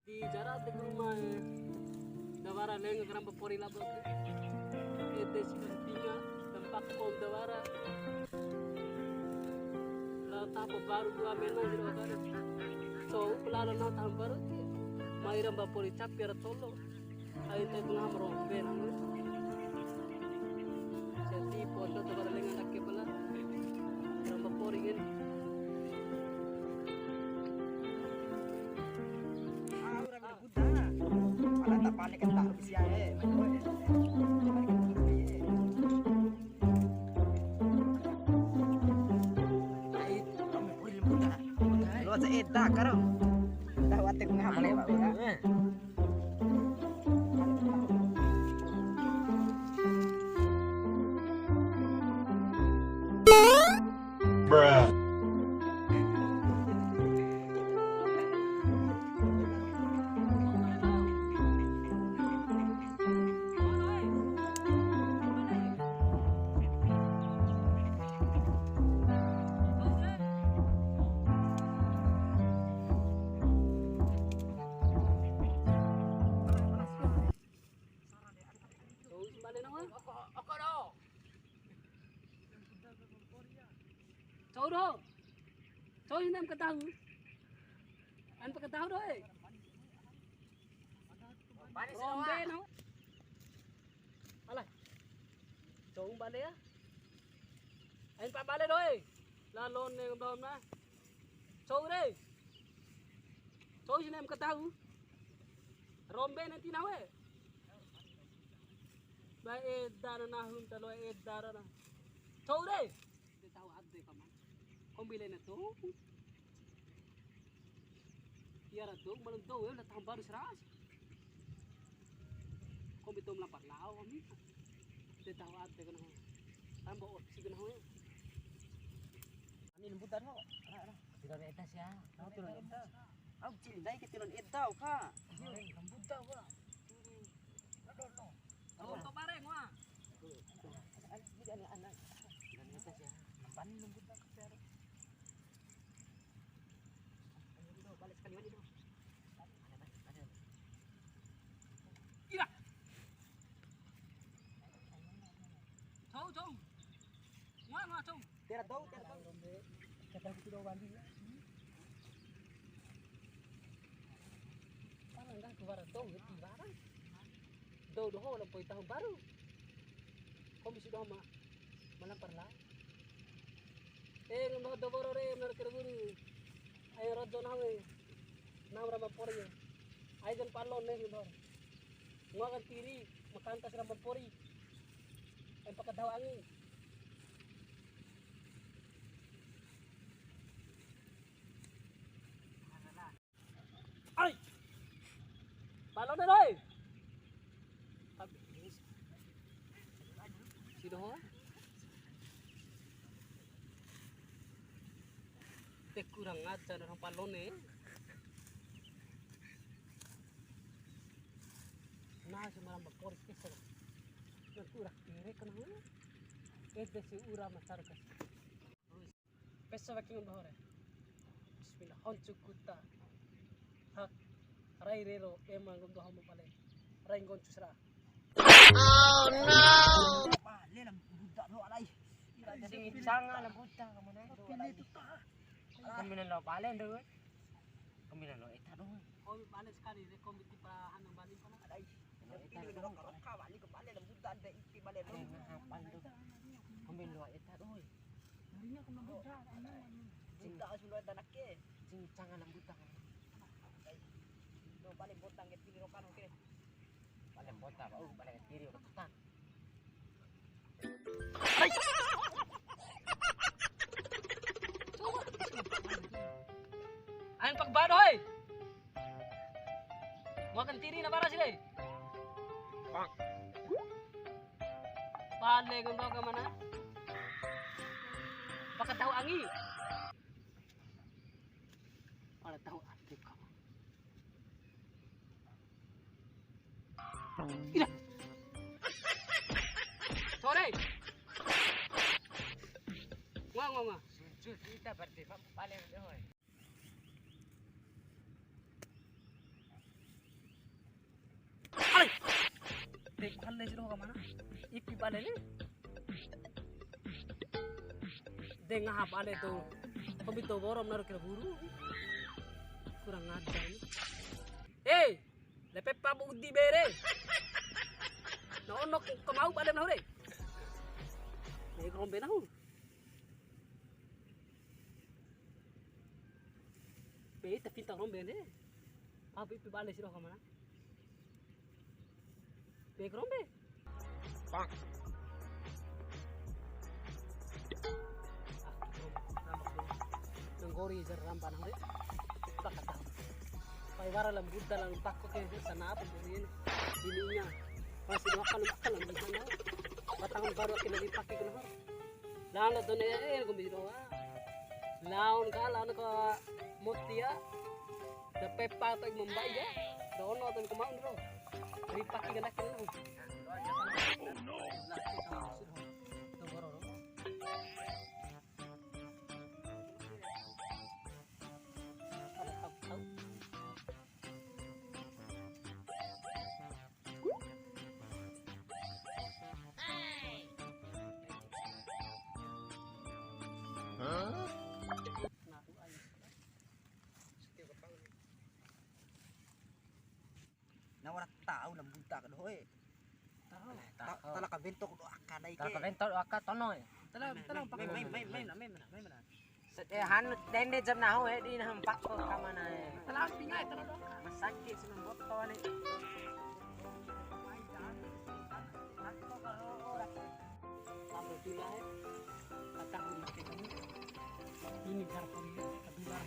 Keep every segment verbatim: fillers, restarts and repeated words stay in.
Di jara ade ke ruma, eh, da wara lenga karamba pori labo ke. Ede si dampinga, dampak kom da wara. La tapo baru dua mena di roda. So, pelala na taho baru. Mai ramba pori capi ara tolo. Ai te ngaha ma rombe na. Jadi podo to bara lenga ake bala. Ramba pori kan. Ah, ura mira buda. Ala ta pale kan tahu sia e. Ai, ramba pori buda. Lo sa eda karo. Tahu ate ngaha pale, Pak. Bruh. Cou si bale nahu. Cou doho. Cou si nem katahu. An pa katahu doho, eh. Rombe nahu. Alah. Cou bale ya. Ain pa bale doho, eh. La lone doho na. Cou re. Cou si nem katahu. Rombe nanti nahu, eh. Ba eda na nahu ta loa eda na. Cou re. De taho ade ka ma. Kombi lena dou. Tiwara dou, malam dou, eh, la taho baru seras. Kombi dou ma lampa lao kami. De taho ade ka nahu. Tamba opsi ka nahu, eh. Ani lembu tadi kok. Ana, ana. Tiwara eda sia. Tahu tiwara eda. Au cili ndai ke tiwara eda ka. Lembu tadi, Pak. Aduh, no. Tuh, tuh, bareng, wah. Ini kan anak. Tiwara eda sia. Pan lembu tadi, Pak. Ayo, Ido, balik sekali, Ido. Ira. Cou, cou. Ngoa, ngoa, cou. Tera dou, tera dou. Kata aku sudah wali ya. Pala nggak keluar dou, ya, tiwara. Dou doho, lampu tahu baru. Kombi sudah ma. Malam parla. Eh, ngomong doboro re, menurut kira guru. Ayo rojo nahu e. Nahu ramba pori e. Ai jan palon ne, Bor. Ngoa kan tiri, ma kanta si ramba pori. Em pa kadahu angi. Ai. Palon ne, Roy. Habis. Sido ho. Te kurang ajar orang palone. Nah, semarang bakor kesel. Nanti urak kere kena. Ede si ura masyarakat. Peso weki nggomi doho re. Bismillah, honcu kuta. Hak. Rai rero, ema nggomi doho ma bale. Rai nggoncu sera. Oh no. Bale lam budak doho alai. Sing canga lam budak kamu na. Pilih tu ta. Kami na lo bale ndo. Kami na lo eta doho. Kau bale sekali, re kau mesti perahan yang balik kau na. Alai. Lo eta doho. Kau balik ke bale lam budak ada ipi bale doho. Ada ngaha bale doho. Kami lo eta doho. Harinya kena budak, enak. Cinta sudah ada nak ke. Cincang alam budak. Lo balik botang ke tiri rokan oke. Balik botang, oh, balik tiri rokan. Ain pak bado, hei. Makan tiri na bara sih, deh. Pale gomba ke mana? Pakai tahu angi. Pala tahu angi kau. Ida. Sore. Ngua, ngua, ngua. Sujud kita berarti, Pak. Pale, hoi. Bale si doho ka mana? Ipi bale ni? De ngaha bale tu. Kombi to borom naru kira buru. Kurang ajar ni. Hei, lepe pa budi bere. Na ono ku kamau bale nahu re. Nei rombe nahu. Be ita pinta rombe ne. Apa ipi bale si doho ka mana? Be rombe. Bang. Nanggori jar rampa nang re. Pakata. Pai wara lambuda lang pako ke sana apa buri ini. Ininya. Masih dua kali makan lambuda. Batang baru kena dipakai kena. Laon la done e kombi doho. Laon ka, laon ka moti ya. Da pepa to mambai ya. Da ono to kemau ro. Ri paki gana kena. Na wara tau lambuda ka doho e. Tahu. Ta-, tala ka bento ku doho aka ndai ke. Tala ka bento doho aka tono e. Tala, tala, mai, mai, mai, mai, mai, mai, mai. Sede hanu dende jam nahu e di nahu mpako ka mana e. Tala pinga e, tala doho. Masaki si mamboto ni. Sampai pila e. Kata aku pakai kamu. Ini jar kau ya, kedular.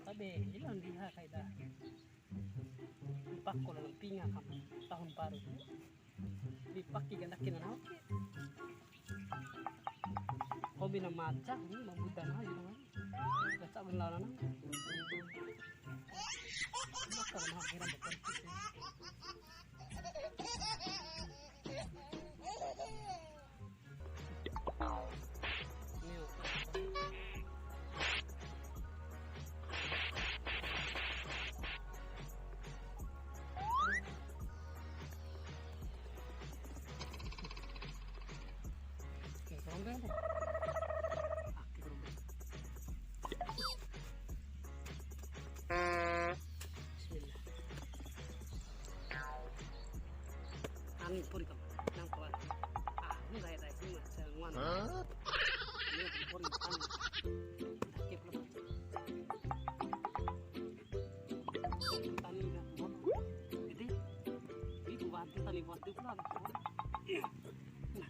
Tabe, ilo ndiha kaida. Mpako lalo pinga kam tahun baru. Di paki gandaki na nahu ke. Kombi na maca, ini mambuda na aja kan. Baca gun lawan na. Maka na kira betul. Oke, serombe. Bismillah. Angin pori kam, nang kuat. Ah, ini rai rai ini mah, saya nguan. Hah? Ini pori kam. Sakit lu. Tani dah, mohon. Jadi, ini buat tani buat itu lah. Nah,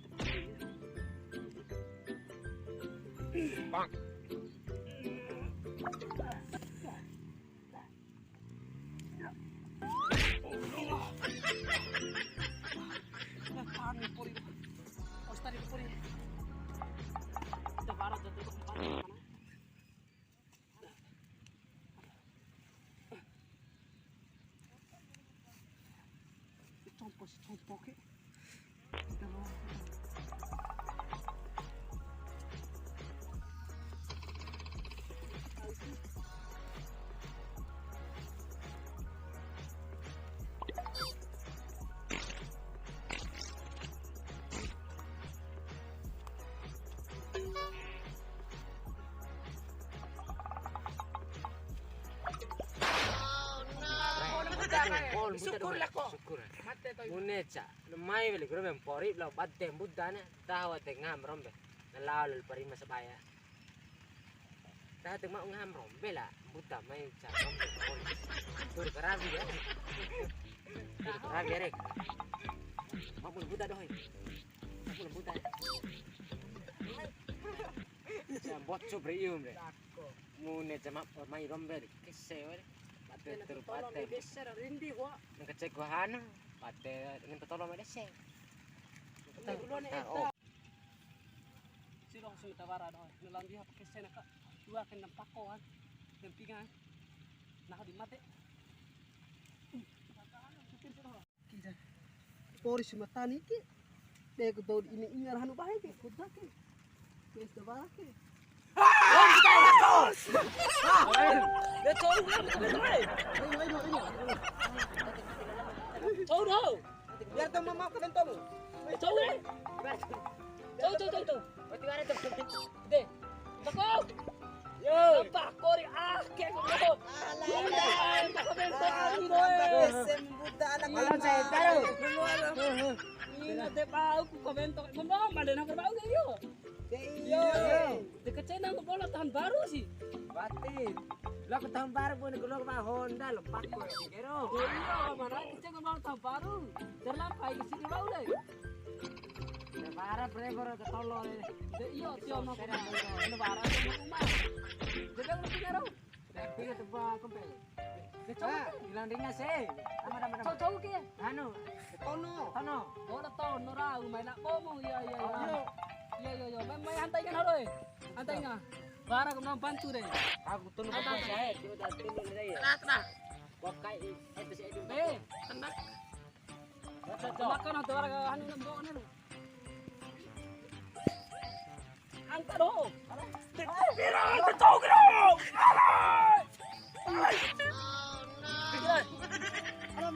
Bang. Tani pori. Oh, tani pori. Kita barat dan tutup empat. Compo si compo ke. Syukur lah kok. Syukur. Mate to'i. Bune ca, mai weli guru mempori, lao bade mbuda ne, taho te ngam rombe. Na lao lal parima sabaya. Taho te mau ngam rombe la, mbuda mai ca rombe. Tur karawi ya. Tur karawi ya, Rek. Mau mbuda dohoi. Mau mbuda. Mbocu bre ium re. Mune jama mai rombe re. Kese wari. Pate teru pate. Nang kecek gua hanu. Pate nang tolo mai dese. Siro sumita wara doho. Nelambi apa kese naka. Dua kena pako kan. Kempingan. Nah di mate. Pori si matani ke. De ku tau ini ingar hanu bae ke, kuda ke. Ke es tebara ke. Ayo, ayo, ayo. Cau doho. Biar tau mama ke bentomu. Cau, eh. Cau, cau, cau, cau. De. Bako. Yo. Bako ri ake ku. Alah. Bako bentomu doho. Sembuta anak. Malam saya taruh. Ina de bau ku komento. Ngomong made na bau ke yo. Yo. De kecena ku bola tahun baru sih. Batin. Lo ke tahun baru pun ke lo ba Honda lo bako kero. Iya, mana kecena bola tahun baru. Terlampai ke sini bau deh. Bara bre boro ke tolo re. De iyo tio no. Bara no uma. Jadi lu punya ro. Tapi ya tebak kempel. Ah, hilang ringas eh. Sama sama sama. Cocok ke? Anu, Tono. Tono. Oh, Tono ra, umai nak bomu. Iya iya iya. Iya iya iya. Mai mai hantai kan halo eh. Hantai kan. Bara kena bantu deh. Aku tunu apa saya? Kita tunu deh ya. Rat rat. Wakai eh bisa itu. Eh, tenang. Makan atau warga anu nembok anu. Angkat doho. Piro, betul, bro.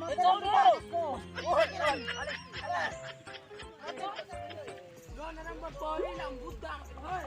Betul, bro. Lo nang buat poli nang buta. Hoi.